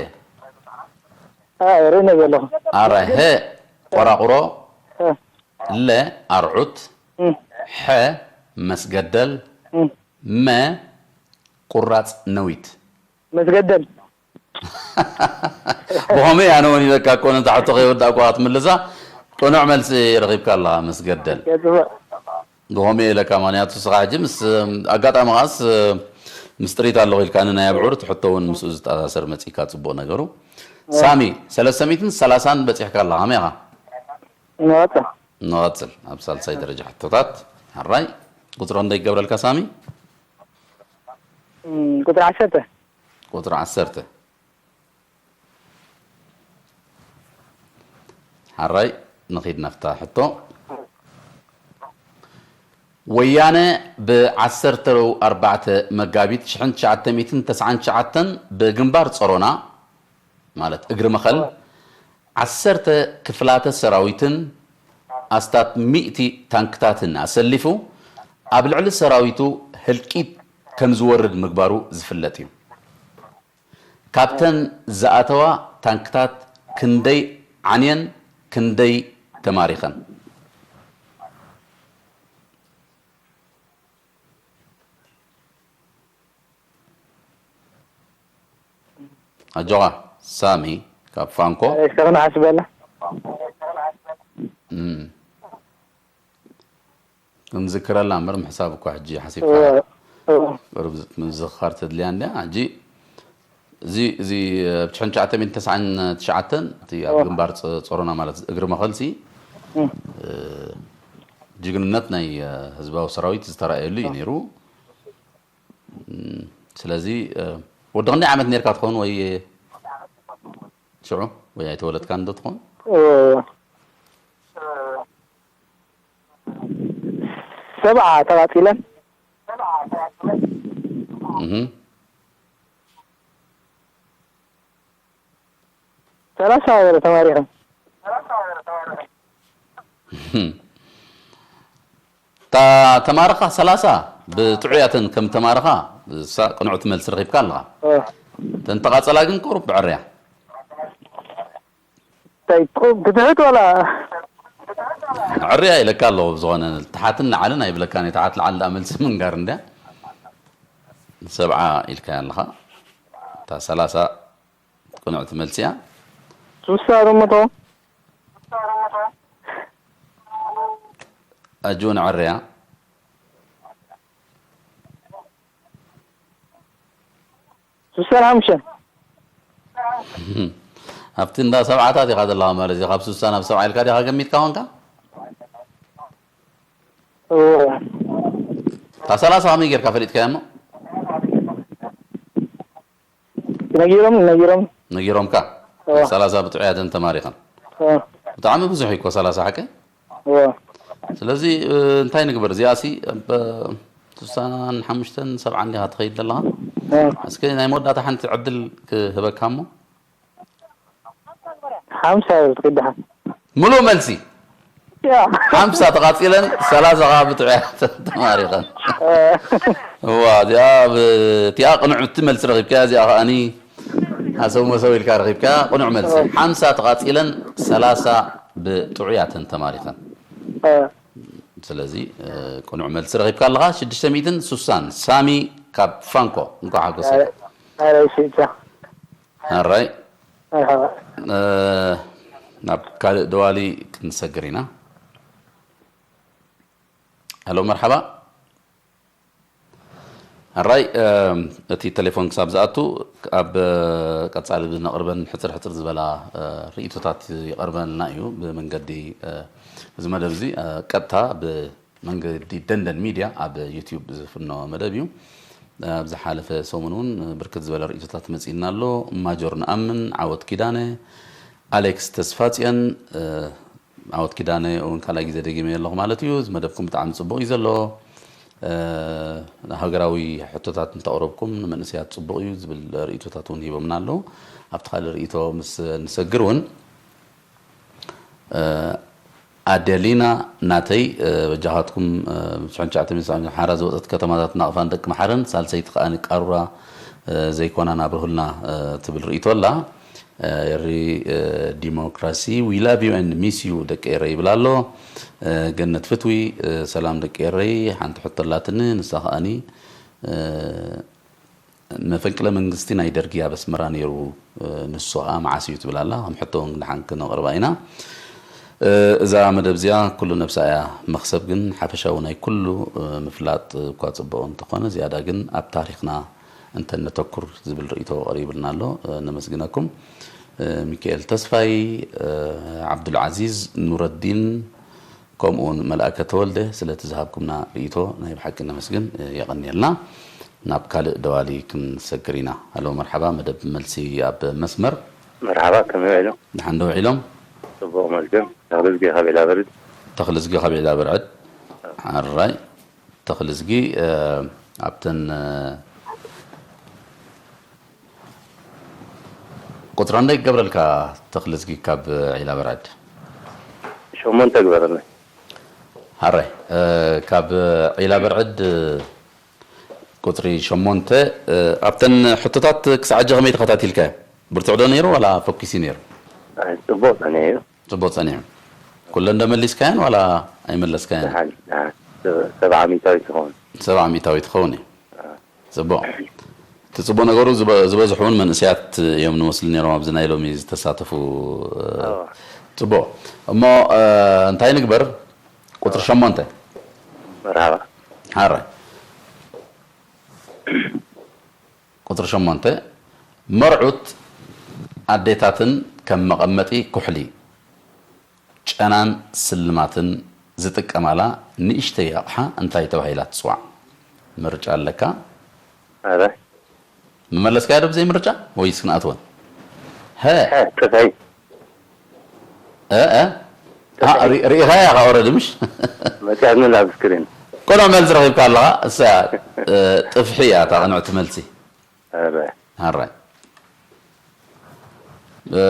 ኣ፣ ኣይሪነ ዘለኹ። ኣረ፣ ሀ፣ ቆራቑሮ፣ እ። ለ፣ ኣርዑት፣ እ። ሐ፣ መስገደል፣ እ። መ፣ ቁራጽ ነዊት። መስገደል። ብኸመይ ኣነ እውን ኢለካ እኮ ነታ ሕቶ ከይወዳእኳ ክትምልሳ ቅኑዕ መልሲ ረኺብካ ኣለኻ መስገደል። ገጽ-፣ ብኸመይ ኢለካ ምኽንያቱ ንስኻ ሕጂ ምስ ኣጋጣሚ ኸዓስ ምስ ጥሪት ኣለኹ ኢልካኒ ናይ ኣብዑር እቲ ሕቶ እውን ምስኡ ዝተኣሳሰር መጺእካ ጽቡቕ ነገሩ። ሳሚ ሰለስተ ሚእትን ሰላሳን በጺሕካ ኣለኻ ከመይ ኢኻ? ንቐጽል። ንቐጽል ኣብ ሳልሳይ ደረጃ ሕቶታት። ሕራይ ቁጽሪ ክንደይ ይገብረልካ ሳሚ? እም፣ ቁጽሪ ዓሰርተ። ቁጽሪ ዓሰርተ። ሓራይ ንኺድ ናብታ ሕቶ። ወያነ ብ ዓሰርተ ኣርባዕተ መጋቢት ሽሕን ትሽዓተ ሚእትን ተስዓን ትሽዓተን ብግንባር ጸሮና ማለት እግሪ መኸል ዓሰርተ ክፍላተ ሰራዊትን ኣስታት ሚእቲ ታንክታትን ኣሰሊፉ ኣብ ልዕሊ ሰራዊቱ ህልቂት ከም ዝወርድ ምግባሩ ዝፍለጥ እዩ። ካብተን ዝኣተዋ ታንክታት ክንደይ ዓንየን ክንደይ ተማሪኸን? ኣጆኻ። ሳሚ ካብ ፋንኮ። ሬስካ ክንሓስበላ። እም። ክንዝክረላ እምበር ምሕሳብ እኳ ሕጂ ሓሲብካ ቁሩብ ምዝኽኻር ተድልያ እንድያ። ሕጂ እዚ እዚ ኣብ ትሽዓተ ሚእትን ተስዓን ትሽዓተን እቲ ኣብ ግንባር ጸ- ጾሮና ማለት እግሪ መኸልሲ እ፣ ጅግንነት ናይ እ፣ ህዝባዊ ሰራዊት ዝተራእየሉ እዩ ነይሩ። እም፣ ስለዚ እ፣ ወዲ ክንደይ ዓመት ነርካ ትኸውን ወይ ሽዑ ወይ ኣይተወለድካን ዶ ትኸውን? ሰብዓ ተቓጺለን። እህ ሰላሳ ገለ ተማሪኸን። እታ ተማርኻ ሰላሳ ብጥዑያትን ከም ተማርኻ እሳ ቅኑዕቲ መልሲ ረኺብካ ኣለኻ። እ፣ ተን ተቓጸላ ግን ቁሩብ ብዕርያ። እንታይ ቁ- ብትሕት ዋላ ዕርያ ኢለካ ኣለኹ። ብዝኾነ ተሓትን ላዕልን ኣይብለካን እየ። ተሓት ላዕሊ ደኣ መልሲ ምንጋር እንድያ። ሰብዓ ኢልካያ ኣለኻ። እታ ሰላሳ ቅኑዕቲ መልሲ እያ። ሱሳ ዶ መቶ ኣጆን ዕርያ ሱሳን ሓሙሽተን። ኣብቲ እንዳ ሰብዓታት ኢኻ ዘለኻ ማለት እዩ። ካብ ሱሳ ናብ ሰብዓ ኢልካ ዲኻ ገሚትካ ኮንካ? እወ። እታ ሰላሳ ከመይ ጌርካ ፈሊጥካያ እሞ? ነጊሮም ነጊሮም። ነጊሮምካ? እወ። ሰላሳ ብጥዑያተን ተማሪኸን። እወ። ብጣዕሚ ብዙሕ እዩ እኮ ሰላሳ ሓቀይ? እወ። ስለዚ እ፣ እንታይ ንግበር? እዚኣሲ ኣብ ሱሳን ሓሙሽተን ሰብዓን ዲኻ ትኸይድ ዘለኻ? እወ። እስከ ናይ መወዳእታ ሓንቲ ዕድል ክህበካ እሞ ሓምሳ ክትቅድሓ። ምሉእ መልሲ ያ። ሓምሳ ተቓጺለን ሰላሳ ከዓ ብጥዑያት ተማሪኸን። እ፣ እዋ እዚኣ ብ- እቲኣ ቅኑዕ እቲ መልሲ ረኺብካ እዚኣ ከዓኒ ሃሰው መሰው ኢልካ ረኺብካ ቅኑዕ መልሲ ሓምሳ ተቓጺለን ሰላሳ ብጥዑያተን ተማሪኸን። እ፣ ስለዚ እ፣ ቅኑዕ መልሲ ረኺብካ ኣለኻ። ሽዱሽተ ሚእትን ሱሳን ሳሚ ካብ ፋንኮ እንኳዕ ሓጎሰካ። ኣረ፣ እሺ፣ እዛ። ኣራይ መርሓባ። እ፣ ናብ ካልእ ደዋሊ ክንሰግር ኢና። ሄሎ መርሓባ። ኣራይ እ፣ እቲ ቴሌፎን ክሳብ ዝኣቱ ኣብ እ፣ ቀጻሊ ብነቕርበን ሕጽር ሕጽር ዝበላ እ፣ ርእይቶታት ይቐርበልና እዩ ብመንገዲ እ፣ እዚ መደብ እዚ እ፣ ቀጥታ ብመንገዲ ደንደን ሚድያ ኣብ ዩቲዩብ ዝፍኖ መደብ እዩ። ኣብ ዝሓለፈ ሰሙን እውን ብርክት ዝበለ ርእይቶታት መጺእና ኣሎ። ማጆር ንኣምን፣ ዓወት ኪዳነ፣ ኣሌክስ ተስፋጽዮን፣ እ፣ ዓወት ኪዳነ እውን ካልኣይ ግዜ ደጊመ ኣለኹ ማለት እዩ። እዚ መደብኩም ብጣዕሚ ጽቡቕ እዩ ዘሎ። እ፣ ሃገራዊ ሕቶታት እንተቕረብኩም ንመንእሰያት ጽቡቕ እዩ ዝብል ርእይቶታት እውን ሂቦምና ኣለዉ። ኣብቲ ካልእ ርእይቶ ምስ ንሰግር እውን እ፣ ኣዴሊና ናተይ እ፣ በጃኻትኩም እ፣ ትሽዓተ ሚእቲ ሓራ ዝወፀት ከተማታት ናቕፋን ደቂ መሓረን ሳልሰይቲ ከኣ ቃሩራ እ፣ ዘይኮናን ኣብርሁልና እ፣ ትብል ርእይቶ ኣላ። እ፣ ኤሪ እ፣ ዲሞክራሲ we love you and miss you ደቂ ኤረይ ይብል ኣሎ። እ፣ ገነት ፍትዊ እ፣ ሰላም ደቂ ኤረይ ሓንቲ ሕቶ ኣላትኒ ንሳ ከኣኒ እ፣ መፈንቅለ መንግስቲ ናይ ደርጊ ኣብ ኣስመራ ነይሩ እ፣ ንሱ ከኣ መዓስ እዩ ትብል ኣላ። ከም ሕቶ እውን ደሓን ክነቕርባ ኢና። እ፣ እዛ መደብ እዚኣ ኩሉ ነብሳ እያ መኽሰብ ግን ሓፈሻዊ ናይ ኩሉ እ፣ ምፍላጥ እኳ ጽቡቕ እንተኾነ ዝያዳ ግን ኣብ ታሪኽና እንተነተኩር ዝብል ርእይቶ ቀሪብልና ኣሎ። እ፣ ነመስግነኩም። እ፣ ሚካኤል ተስፋይ፣ እ፣ ዓብዱልዓዚዝ ኑረዲን ከምኡውን መልኣከ ተወልደ ስለቲ ዝሃብኩምና ርእይቶ ናይ ብሓቂ ነመስግን። እ፣ የቐንየልና። ናብ ካልእ ደዋሊ ክንሰግር ኢና። ሃሎ መርሓባ፣ መደብ መልሲ ኣብ መስመር። መርሓባ፣ ከመይ ውዒሎም? ደሓን ዶ ውዒሎም? ጽቡቕ መስገን። ተኽልዝጊ ካብ ዒላበርዕድ። ተኽልዝጊ ካብ ዒላበርዕድ። ኣራይ ተኽልዝጊ እ፣ ኣብተን እ፣ ቁጽራ እንታይ ክገብረልካ ተኽልዝጊ ካብ ዒላበርዕድ? ሸሞንተ ግበረለይ። ኣራይ እ፣ ካብ ዒላበርዕድ ቁጽሪ ሸሞንተ እ፣ ኣብተን ሕቶታት ክሳዕ ሕጂ ከመይ ተኸታቲልካዮ? ብርቱዕ ዶ ነይሩ ዋላ ፈኲሲ ነይሩ? ኣይ፣ ጽቡቕ ጸኒሑ እዩ። ጽቡቕ ጸኒሑ። ኩለን ዶ መሊስካየን ዋላ ኣይመለስካየን? ደሓን፣ ደሓን። ሰብዓ ሚእታዊት ትኸውን። ሰብዓ ሚእታዊት ትኸውን እዩ። ጽቡቕ። እቲ ጽቡቕ ነገሩ ዝበ-፣ ዝበዝሑ እውን መንእሰያት እዮም ንመስሉ ነይሮም ኣብዚ ናይ ሎሚ ዝተሳተፉ። እ፣ እዎ። ጽቡቕ። እሞ፣ እ፣ እንታይ ንግበር? ቁጽሪ እዎ። ሸሞንተ። መርሃባ። ሓራይ። ቁጽሪ ሸሞንተ፣ መርዑት ኣዴታትን ከም መቐመጢ ኩሕሊ፣ ጨናን ስልማትን ዝጥቀማላ ንእሽተይ ኣቕሓ እንታይ ተባሂላ ትጽዋዕ? ምርጫ ኣለካ። ኣረ። ምመለስካዮ ዶ ብዘይ ምርጫ ወይስ ክንኣትወን? ሀ። ሀ፣ ጥፍሒ። እ፣ እ? አ፣ ጥፍሒ። ሪ-፣ ሪኢኻያ ኢኻ ኦረዲ፣ ምሽ? መጺኣትኒ ኣብ ስክሪን። ቅኑዕ መልሲ ረኺብካ ኣለኻ። እሳ፣ እ፣ ጥፍሒ እያ እታ ቅንዕቲ መልሲ። ኣረ። ኣራይ። እ፣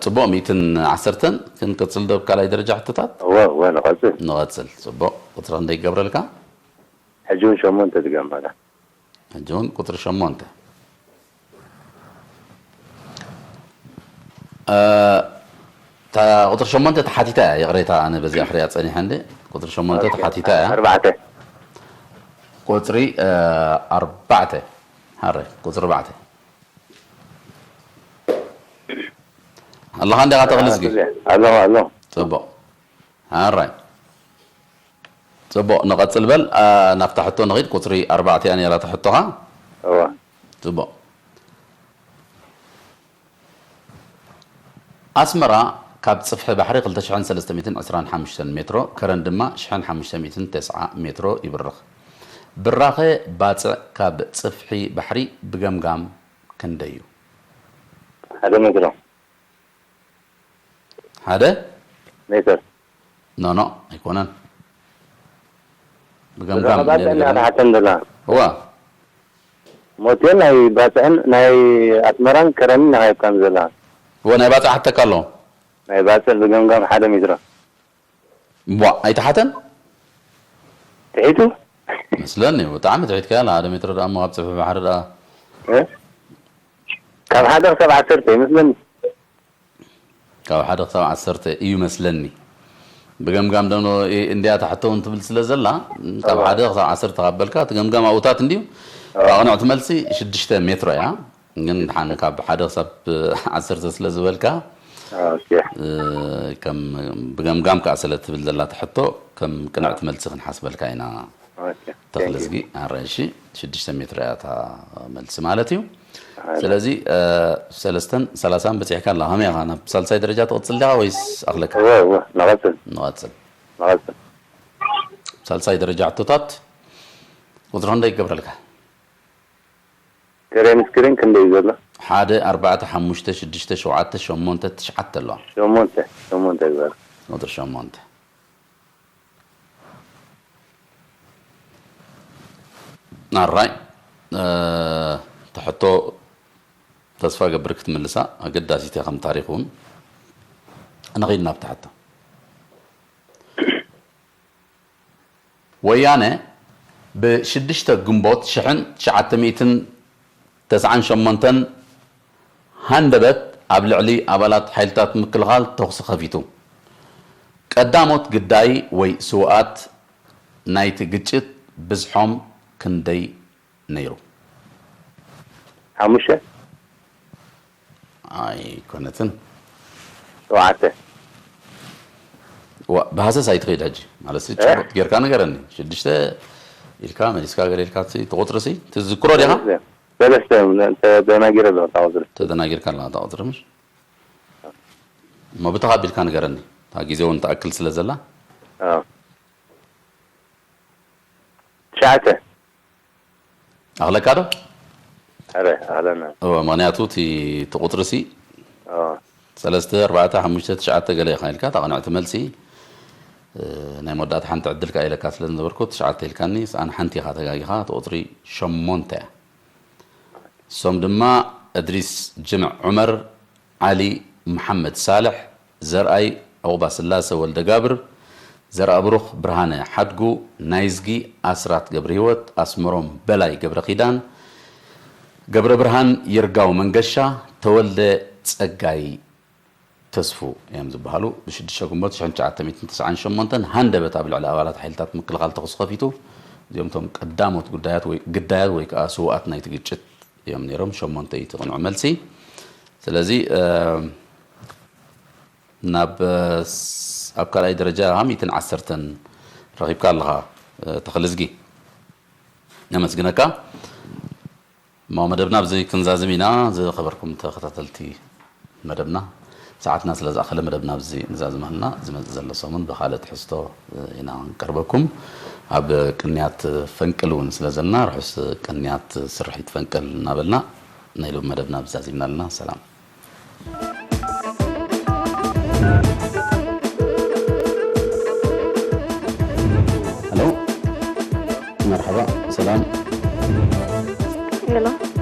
ጽቡቕ፣ ሚእትን ዓሰርተን። ክንቅጽል ዶ ኣብ ካልኣይ ደረጃ ሕቶታት? እወ፣ እወ፣ ንቐጽል። ንቐጽል። ጽቡቕ። ቁጽሪ ክንደይ ይገብረልካ? ሕጂ እውን ሸሞንተ ድገም በላ። ሕጂ እውን ቁጽሪ ሸሞንተ። እ፣ እታ ቁጽሪ ሸሞንተ ተሓቲታ እያ። ይቕሬታ፣ ኣነ በዚኣ ክሪኣ ጸኒሐ እንዴ። ቁጽሪ ሸሞንተ ኦኬ። ተሓቲታ እያ። ኣርባዕተ። ቁጽሪ፣ እ፣ ኣርባዕተ። ሃረ፣ ቁጽሪ ኣርባዕተ። ኣለኻ እንዲኻ ተኽልዝጊ? ኣለኹ፣ ኣለኹ። ጽቡቕ። ሃራይ። ጽቡቕ፣ ንቐጽል በል። ኣ፣ ናብታ ሕቶ ንኺድ። ቁጽሪ ኣርባዕተ እያ ነይራ እታ ሕቶኻ። እዋ። ጽቡቕ። ኣስመራ ካብ ጽፍሒ ባሕሪ ክልተ ሽሕን ሰለስተ ሚእትን ዕስራን ሓሙሽተን ሜትሮ፣ ከረን ድማ ሽሕን ሓሙሽተ ሚእትን ተስዓ ሜትሮ ይብርኽ። ብራኸ ባጽዕ ካብ ጽፍሒ ባሕሪ ብገምጋም ክንደይ እዩ? ሓደ ሜትሮ። ሓደ? ሜትር። ኖ፣ ኖ፣ ኣይኮነን። ብገምጋም ብራኸ ባጽዕ እንደ ኢና ገምጋም። ንሓተን ዘለና። እዋ። ሞቴ ናይ ባጽዕን ናይ ኣስመራን ከረንን ኢኻ ሂብካኒ ዘለኻ። እወ፣ ናይ ባጽዕ ሓተካ ኣለኹ። ናይ ባጽዕ ብገምጋም ሓደ ሜትሮ። እዋ፣ ኣይተሓተን? ትሒቱ? መስለኒ፣ ብጣዕሚ ትሒትካያ፣ ሓደ ሜትሮ ደኣ እሞ ኣብ ጽፍሒ ባሕሪ ደኣ። እ? ካብ ሓደ ክሳብ ዓሰርተ ይመስለኒ። ካብ ሓደ ክሳብ ዓሰርተ እዩ መስለኒ። ብገምጋም ደሞ እ-፣ እንድያ እታ ሕቶ እውን ትብል ስለ ዘላ፣ ካብ እዋ። ሓደ ክሳብ ዓሰርተ ካብ በልካ፣ እቲ ገምጋም ኣብኡታት እንድዩ። እዋ። እታ ቅንዕቲ መልሲ ሽዱሽተ ሜትሮ እያ። ግን ድሓን ካብ ሓደ ክሳብ ዓሰርተ ስለ ዝበልካ፣ ኦኬ። እ፣ ከም ብገምጋም ከኣ ስለ ትብል ዘላ እታ ሕቶ፣ ከም ቅንዕቲ መልሲ ክንሓስበልካ ኢና። ኦኬ። ተኽለ Thank you። ዝጊ ኣረንሺ ሽዱሽተ ሜትሮ እያ እታ መልሲ ማለት እዩ። ኣረ። ስለዚ፣ እ፣ ሰለስተን ሰላሳን በጺሕካ ኣላ። ከመይ ኢኻ? ናብ ሳልሳይ ደረጃ ትቕጽል ዲኻ ወይስ ኣኽለካ? እወ፣ እወ፣ ንቐጽል። ንቐጽል። ንቐጽል። ሳልሳይ ደረጃ ሕቶታት ቁጽሪ ክንደይ ይገብረልካ? ከረን ስክሪን ክንደይ እዩ ዘሎ? ሓደ፣ ኣርባዕተ፣ ሓሙሽተ፣ ሽዱሽተ፣ ሸውዓተ፣ ሸሞንተ፣ ትሽዓተ ኣለዋ። ሸሞንተ፣ ሸሞንተ ይግበር። ቁጽሪ ሸሞንተ። ኣራይ፣ እ፣ እታ ሕቶ ተስፋ ገብር ክትምልሳ ኣገዳሲት እያ፣ ከም ታሪኽ እውን። ንኺድ ናብታ ሕቶ። ወያነ ብሽዱሽተ ግንቦት ሽሕን ትሽዓተ ሚእትን ተስዓን ሸሞንተን ሃንደበት ኣብ ልዕሊ ኣባላት ሓይልታት ምክልኻል ተኹሲ ከፊቱ። ቀዳሞት ግዳይ ወይ ስውኣት ናይቲ ግጭት ብዝሖም ክንደይ ነይሩ? ሓሙሽተ? ኣይኮነትን። ሸውዓተ? ዋ፣ ብሃሰስ ኣይትኸይድ ሕጂ። ማለት ሲ እ? ጭቡጥ ጌርካ ንገረኒ። ሽዱሽተ ኢልካ፣ መሊስካ ገለ ኢልካ፣ ሲ ትቑጽሪ ሲ ትዝክሮ ዲኻ? ሰለስተ። ሰለስተ እዮም። ተ-፣ ተደናጊረ ኣለኹ፣ እታ ቁጽሪ። ተደናጊርካ ኣለኻ፣ እታ ቁጽሪ፣ ምሽ? እሞ ብተኻ ኣቢልካ ንገረኒ። እታ ግዜ እውን ትኣክል ስለ ዘላ። ኣዎ። ትሽዓተ። ኣኽለካ ዶ? ኣረ፣ ኣኽለና። እወ፣ ምኽንያቱ እቲ፣ እቲ ቁጽሪ ሲ፣ ኣዎ። ሰለስተ፣ ኣርባዕተ፣ ሓሙሽተ፣ ትሽዓተ ገለ ኢኻ ኢልካ፣ እታ ቅንዕቲ መልሲ፣ እ፣ ናይ መወዳእታ ሓንቲ ዕድል ከኣ ኢለካ ስለ ዝነበርኩ፣ ትሽዓተ ኢልካኒ፣ ኣነ ሓንቲ ኢኻ ተጋጊኻ፣ እቲ ቁጽሪ ሸሞንተ እያ። እሶም ድማ እድሪስ ጅምዕ ዑመር፣ ዓሊ መሓመድ ሳልሕ፣ ዘርኣይ ዑቕባስላሰ ወልደጋብር፣ ዘርኣብሩኽ ብርሃነ ሓድጉ፣ ናይዝጊ ኣስራት ገብረሂወት፣ ኣስመሮም በላይ ገብረኪዳን፣ ገብረብርሃን ይርጋው መንገሻ፣ ተወልደ ጸጋይ ተስፉ እዮም ዝበሃሉ። ብሽዱሽተ ግንቦት ሽሕን ትሽዓተ ሚእትን ተስዓን ሸሞንተን ሃንደበት ኣብ ልዕሊ ኣባላት ሓይልታት ምክልኻል ተኹሲ ከፊቱ። እዚኦም እቶም ቀዳሞት ጉዳያት ወይ፣ ግዳያት ወይ ከኣ ስዉኣት ናይቲ ግጭት እዮም ነይሮም። ሸሞንተ እዩ እቲ ቅኑዕ መልሲ። ስለዚ ናብ ኣብ ካልኣይ ደረጃ ሚእትን ዓሰርተን ረኺብካ ኣለኻ። ተኽልዝጊ፣ ነመስግነካ። እሞ መደብና ኣብዚ ክንዛዝም ኢና። ዝኸበርኩም ተኸታተልቲ መደብና፣ ሰዓትና ስለ ዝኣኸለ መደብና ኣብዚ ንዛዝም ኣለና። ዝመጽእ ዘሎ ሰሙን ብኻልእ ትሕዝቶ ኢና ክንቀርበኩም። ኣብ ቅንያት ፈንቅል እውን ስለ ዘለና፣ ርሑስ ቅንያት ስርሒት ፈንቅል እናበልና ናይ ሎሚ መደብና ኣብዚ ዛዚምና ኣለና። ሰላም። ሄሎ፣ መርሓባ፣ ሰላም። ሄሎ።